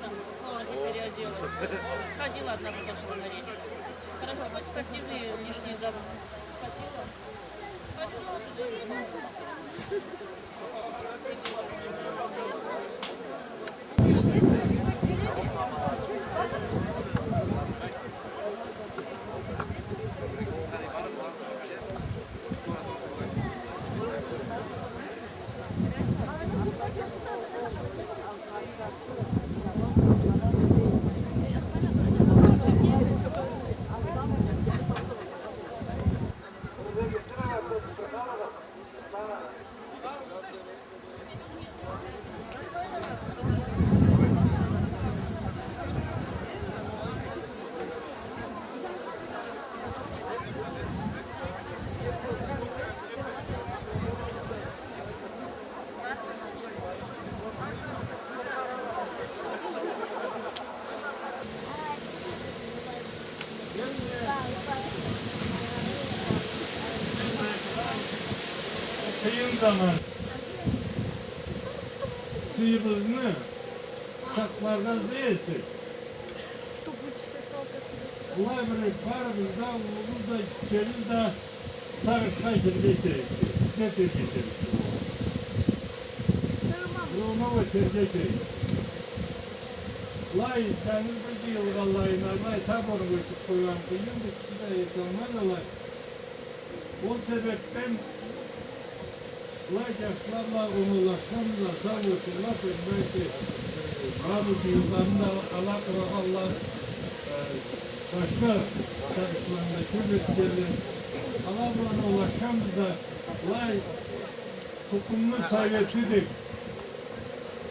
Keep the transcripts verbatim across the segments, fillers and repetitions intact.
Тоже переоделась. Сходила одна, подошла на речку. Хорошо, хоть спортивные лишние забыла. Сходила. Побежала туда. Къыйын заман. Сыйыбызны сакъларгъа излей эсек, алай бир барыбыз да, уллубуз да, гитчебиз да сагъышха итерге керекди. Нетерге керекди? Ровно этерге керекди. Алай, джангыз бир джыйылгъанлайына, алай, таб ону ётюб къойгъан къыйынды, киши да эталмаз алай. Ол себебден былай джашла бла оноулашханбыз да, сау болсунла, понимаете, э, бу джыйылгъанны да ала къурагъанла, э, башха сагъышланы да кёб этгенле. Ала бла оноулашханбыз да, былай тукъумну совети деб,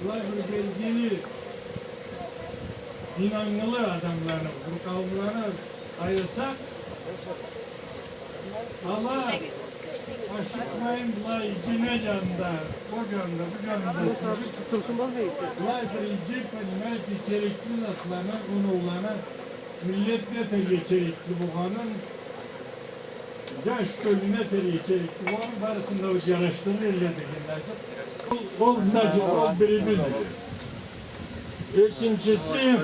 былай бир белгили, инаннгылы адамланы, бир къауумланы айырсакъ, ала ашыкъмайын былай джене джанында, ол джанында, бу джанында сюзюб, былай бир иги, понимаете, керекли затланы, оноуланы, миллет нетерге керекли болгъанын, джаш тёлюне нетерге керекли болгъанын, барысын да бир джарашдырыр элле дегенни айтыб, ол, ол, значит, ол бирибиз. Экинчиси,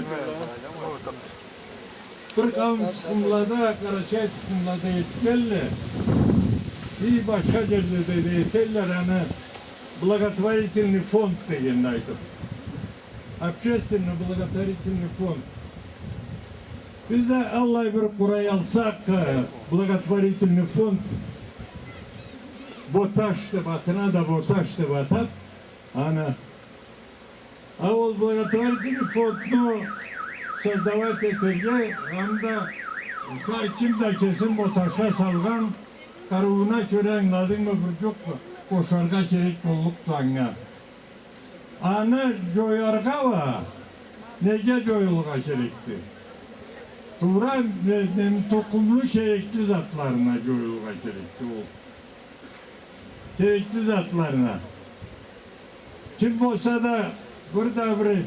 бир къауум тукъумлада, къарачай тукъумлада этгенле, и башха джерледе да этелле аны, благотворительный фонд дегенни айтыб. Общественный благотворительный фонд. Биз да аллай бир къурай алсакъ, э, благотворительный фонд, Боташ деб, атына да Боташ деб атаб аны. А ол благотворительный фондну создавать этерге, анда ким да кесин Боташха салгъан къарыууна кёре, ангыладынгмы, бир джукъ къошаргъа керек боллукъду анга. Аны джояргъа уа неге джоюлургъа керекди? Туура, не, не, тукъумну керекли затларына джоюлургъа керекди ол. Керекли затларына. Ким болса да, бир да бир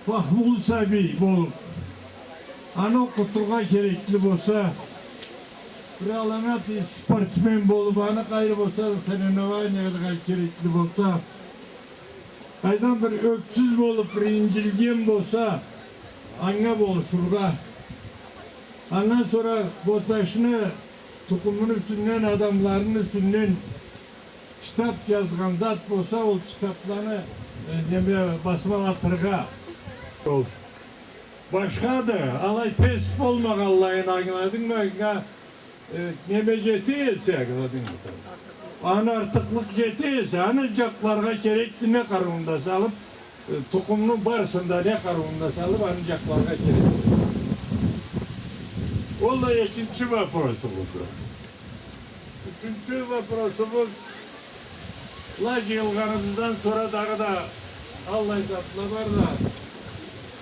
фахмулу сабий болуб, аны окъутургъа керекли болса, бир аламат спортсмен болуб, аны къайры болса да соревнованиеге керекли болса, къайдан бир ёксюз болуб, бир инджилген болса, анга болушургъа. Андан сора Боташны тукъумуну юсюнден, адамларыны юсюнден китаб джазгъан зат болса, ол китабланы, э, неме, басмалатыргъа. Ол башхады, алай тез болмагъанлайын ангыладынгмы, анга, э, неме джете эсе, ангыладынгмы? Аны артыкълыкъ джете эсе, аны джакъларгъа керекди, не къарыуун да салыб, э, тукъумну барысын да не къарыуун да салыб, аны джакъларгъа керекди. Ол да экинчи вопросубузду. Ючюнчю вопросубуз, былай джыйылгъаныбыздан сора дагъыда аллай затла бар да,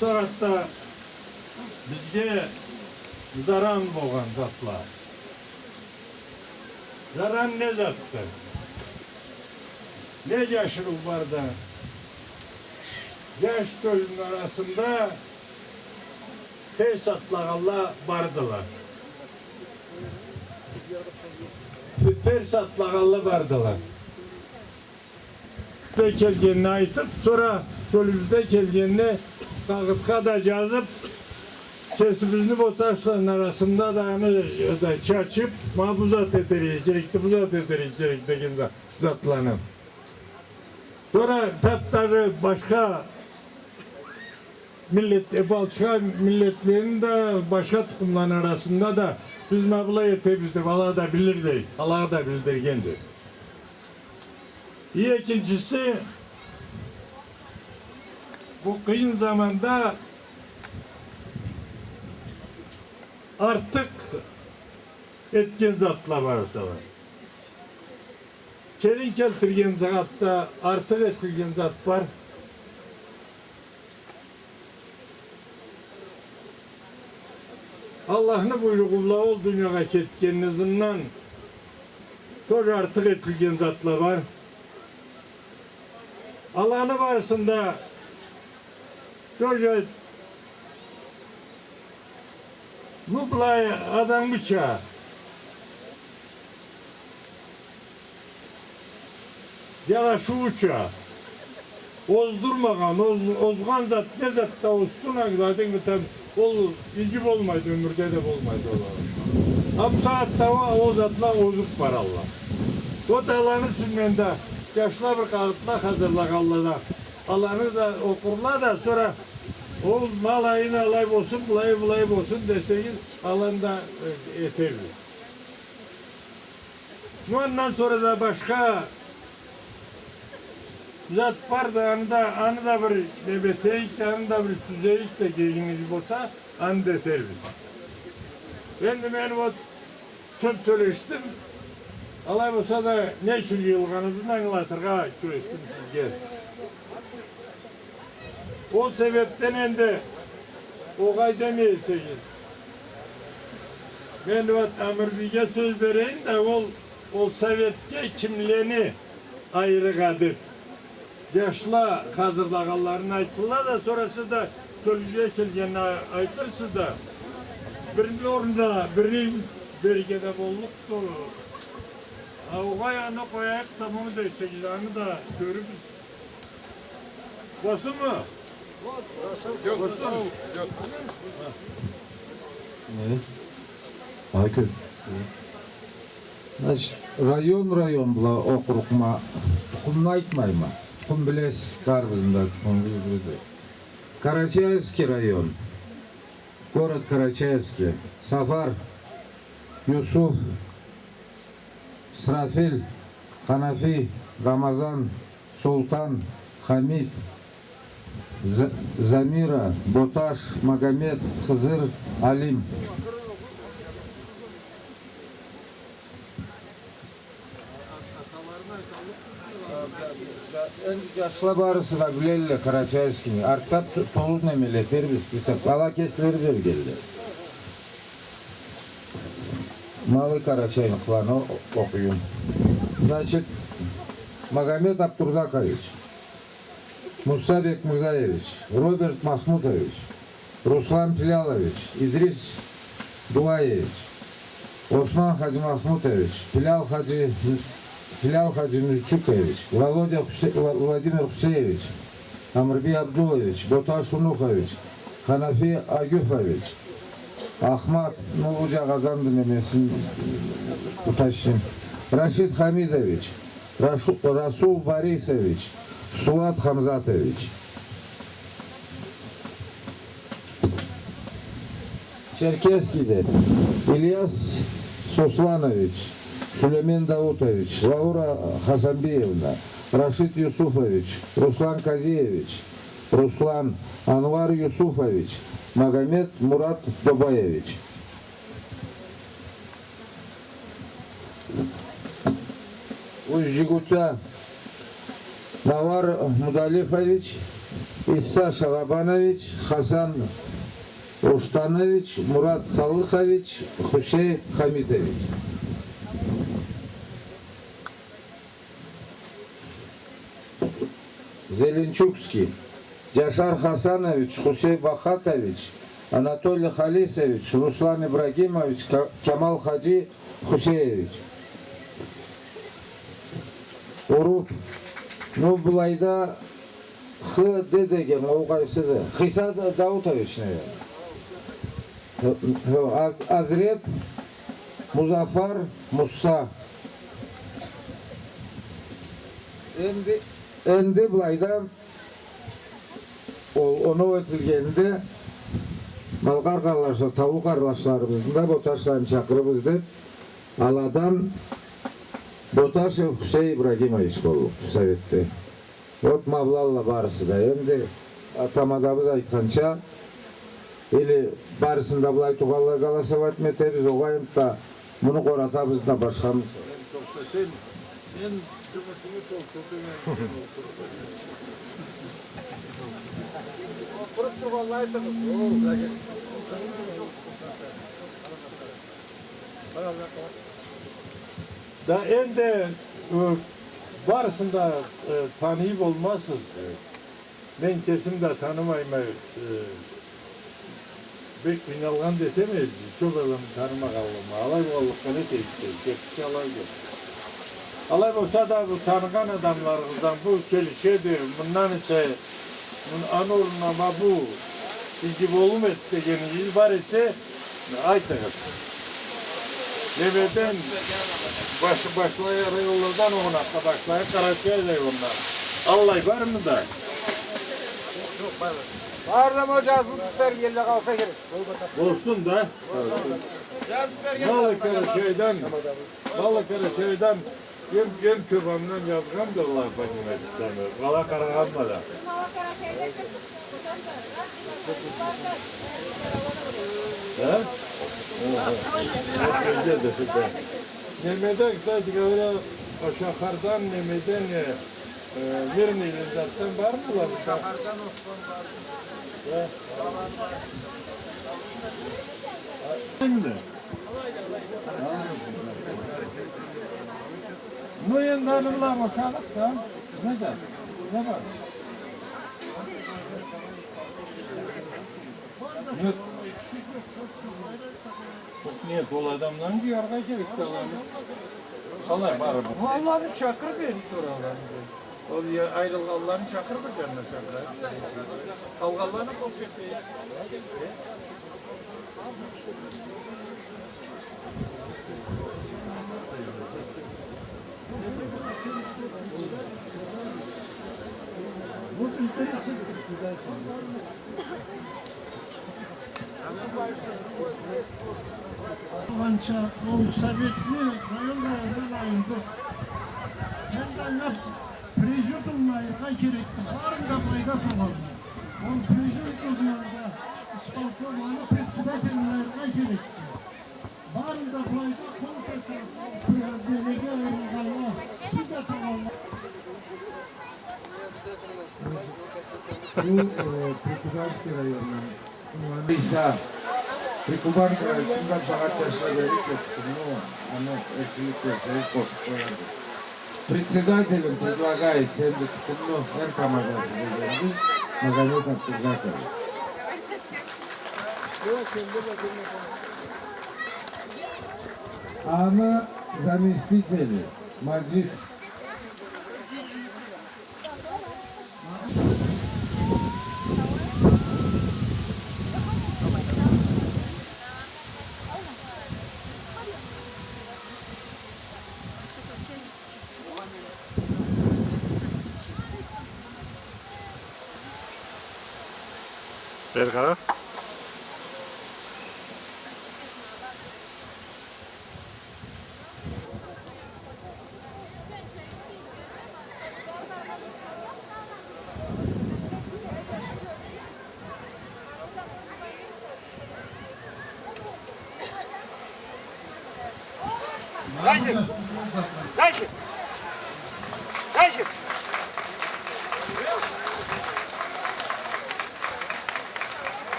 бусагъатда бизге заран болгъан затла. Заран не затды? Не джашырыу барды? Джаш тёлюню арасында терс атлагъанла бардыла. Терс атлагъанла бардыла. Бек келгенин айтып, сора Кёлюбюзге келгенде, къагъытха да джазыб, кесибизни Боташланы арасында да аны да чачыб, ма бу зат этерге керекди, бу зат этерге керек деген за-, затланы. Сора тап даже башха миллет, э, балчыгъа миллетлени да, башха тукъумланы арасында да биз ма былай этебиз деб, ала да билирди, алагъа да билдиргенди. И экинчиси, бу къыйын заманда артыкъ этген затла бар да бар. Келин келтирген затда артыкъ этилген зат бар. Аллахны буйругъу бла ол дуниягъа кетгенни ызындан тоже артыкъ этилген затла бар. Аланы барысын да тоже, ну, былай адамгъыча, джарашыуча, оздурмагъан, оз-, озгъан зат, не зат да озсун, ангыладынг, там, ол иги болмайды, ёмюрде да болмайды ол. А бу сагъатда ол, ол затла озуб баралла. Вот аланы юсюнден да джашла бир къагъытла хазырлагъанла да, аланы да окъурла да, сора ол ма алайын алай болсун, былай, былай болсун десегиз, аланы да, э, этербиз. Андан сора да башха зат бар да, аны да, аны да бир неме этейик, аны да бир сюзейик да, кегиниз болса, аны да этербиз. Энди мен вот кёб сёлешдим. Алай болса да, не ючюн джыйылгъаныбызны ангылатыргъа кюрешдим сизге. Ол себебден энди огъай демей эсегиз, мен вот Амырбийге сёз берейим да, ол, ол советге кимлени айырыргъа деб, джашла хазырлагъанларын айтсынла да, сора сиз да кёлюгюзге келгенин а-, айтырсыз да. Бирини орнуна бирин берирге да боллукъду. А огъай, аны къояйыкъ, тамам да эсегиз, аны да кёрюрбюз. Болсунму? Идёт, идёт. Не? Айкю. Значит, район, район бла округ ма, тукъумну айтмайма. Тукъум билесиз, барыбызны да тукъумубуз бирди. Карачаевский район. Город Карачаевский. Сафар, Юсуф, Срафил, Ханафи, Рамазан, Султан, Хамид, За-, Замира, Боташ, Магомед, Хызыр, Алим. Энди джашла барысы да билелле Карачаевскийни. Артда т-, толу немеле этербиз, бизге къала кеслери бергелле. Малый Карачайныкъланы о-, окъуюм. Значит, Магомед Абдурзакович, Муса Бекмырзаевич, Роберт Махмутович, Руслан Пилялович, Идрис Дулаевич, Осман Хаджимахмутович, Пилял Хаджи, Пилял Хаджи Нурчукович, Володя Хусе-, Вла-, Владимир Хусеевич, Амырбий Абдуллович, Боташ Унухович, Ханафи Агюфович, Ахмат, ну, бу джагъаданды, немесин уточним, Рашид Хамидович, Рашу-, Расул Борисович, Сулат Хамзатович. Черкесскийде Ильяс Сосланович, Сулеймен Даутович, Лаура Хасанбиевна, Рашид Юсуфович, Руслан Казиевич, Руслан, Анвар Юсуфович, Магомед Мурат Добаевич. Усть-Джигутта Навар Мудалифович, Исса Шалабанович, Хасан Уштанович, Мурат Салыхович, Хусей Хамитович. Зеленчукский. Джашар Хасанович, Хусей Бахатович, Анатолий Халисович, Руслан Ибрагимович, Ка-, Камал Хаджи Хусеевич. Уруп. Ну, былайда Х Д деген, ол къайсыды? Хиса Да-, Даутович, наверное. Хо, Аз-, Азрет, Музафар, Мусса. Энди, энди былайда ол оноу этилгенде, малкъар къарнашлары, таулу къарнашларыбызны да, Боташланы чакъырырбыз деп, аладан Боташев Хусей Ибрагимович боллукъду советде. Вот ма былалла барысы да. Энди, а, тамадабыз айтханча, или барысын да былай тургъанлай голосовать этебиз, огъай да муну къоратабыз да башхамыз. Тохта, сен, сен джумушунгу толтурдунг, энди сен олтур. Олтуруп тургъанлай айтыгъыз. Да энди, э, барысын да, э, таный болмазсыз. Мен кесим да танымайма, э, бек къыйналгъан да этеме, кёп адамны танымагъанлыгъыма. Алай болгъанлыкъгъа не дейсе, кертиси алайды. Алай болса да, бу таныгъан адамларыгъыздан бу келишеди, мындан эсе, мун-, аны орнуна ма бу иги болум эди дегенигиз бар эсе, айтыгъыз. Немеден баш-, башлай, районлардан огъуна башлай, Къарачай районундан. Аллай бармы да? Бар да, ма джазылып бергенле къалса керек. Болсун да. Джазып берген. Малы Къарачайдан, Малы Къарачайдан эм, эм кёп андан джазгъан да, Аллах, понимаете, сени. Къала къарагъанма да. Э? Немеде, кстати говоря, шахардан, немеден, э, э, Мирныйден, затдан бармыла? Шахардан. Да. Энди. Ну, энди аны бла бошадыкъ да. Не да? Не бар? Нет. Нет, ол адамланы джыяргъа керек да аланы. Къалай барыб? Аланы чакъыр, бери сора аланы. Ол я-, айрылгъанланы чакъыр, бир джанына чакъыр. Къалгъанланы къол чекмей. Вот интересный председатель. Болгъанча ол советни район-райондан айырдыкъ. Энди анга президиум айырыргъа керекди. Барын да былайда тургъанла. Ол президиумдан да, исполкомдан да председателин айырыргъа керекди. Барын да былайда конкурс белеге айырылгъанла. Сиз да тургъанла. Бу, э, Прикубанский райондан. Иса, Прикубанский райондан сагъат джашла берик эди, ну, аны эркинлик берсегиз, къошуб къоярбыз. Председателим предлагает, энди тутумну эр тамадасы дегенибиз Магомед Абдулгатович. Аны заместители Маджит. Бери къара. Дальше! Дальше! Дальше!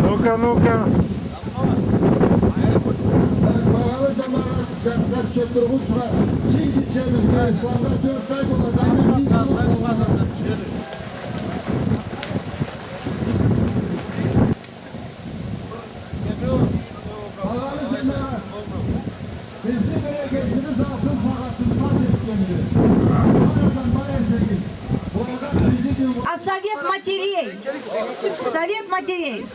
Ну-ка, ну-ка. Багъалы джамагъат, дикъкъат, тюшюрюучюле, чынг ичебизге, исламда тёрт ай болады, аны бир сора салгъанлары. Багъалы джамагъат, бизни биргесибиз алтын сагъатны пас этген. А совет матерей? Совет матерей.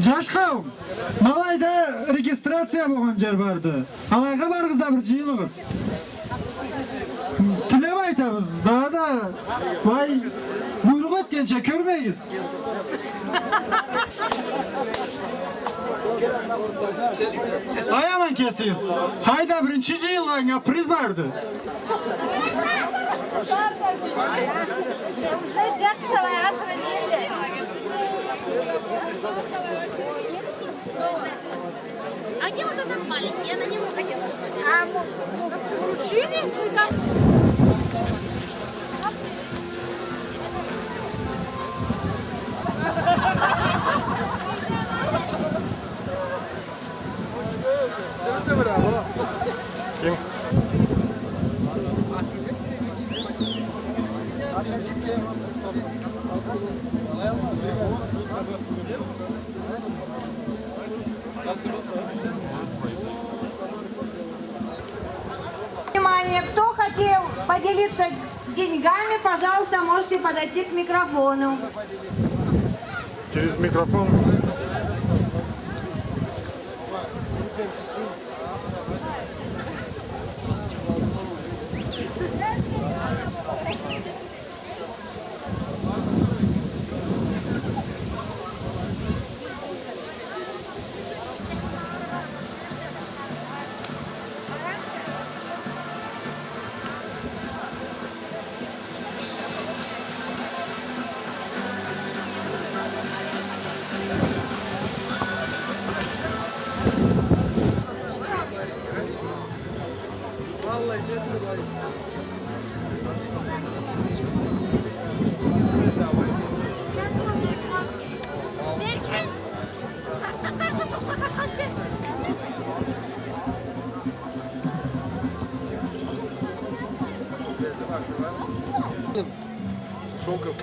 Джаш къауум, ма былайда регистрация болгъан джер барды. Алайгъа барыгъыз да бир джыйылыгъыз. Тилеб айтабыз, дагъыда, вай, буйрукъ этгенча кёрмегиз. Ай, аман кесигиз. Хайда, биринчи джыйылгъаннга приз барды. А где вот этот маленький? Я на него хотела смотреть. А, м-, м-, мужчины? Сени да бир, а, бала. Ким? Внимание, кто хотел поделиться деньгами, пожалуйста, можете подойти к микрофону. Через микрофон. Шёлковый.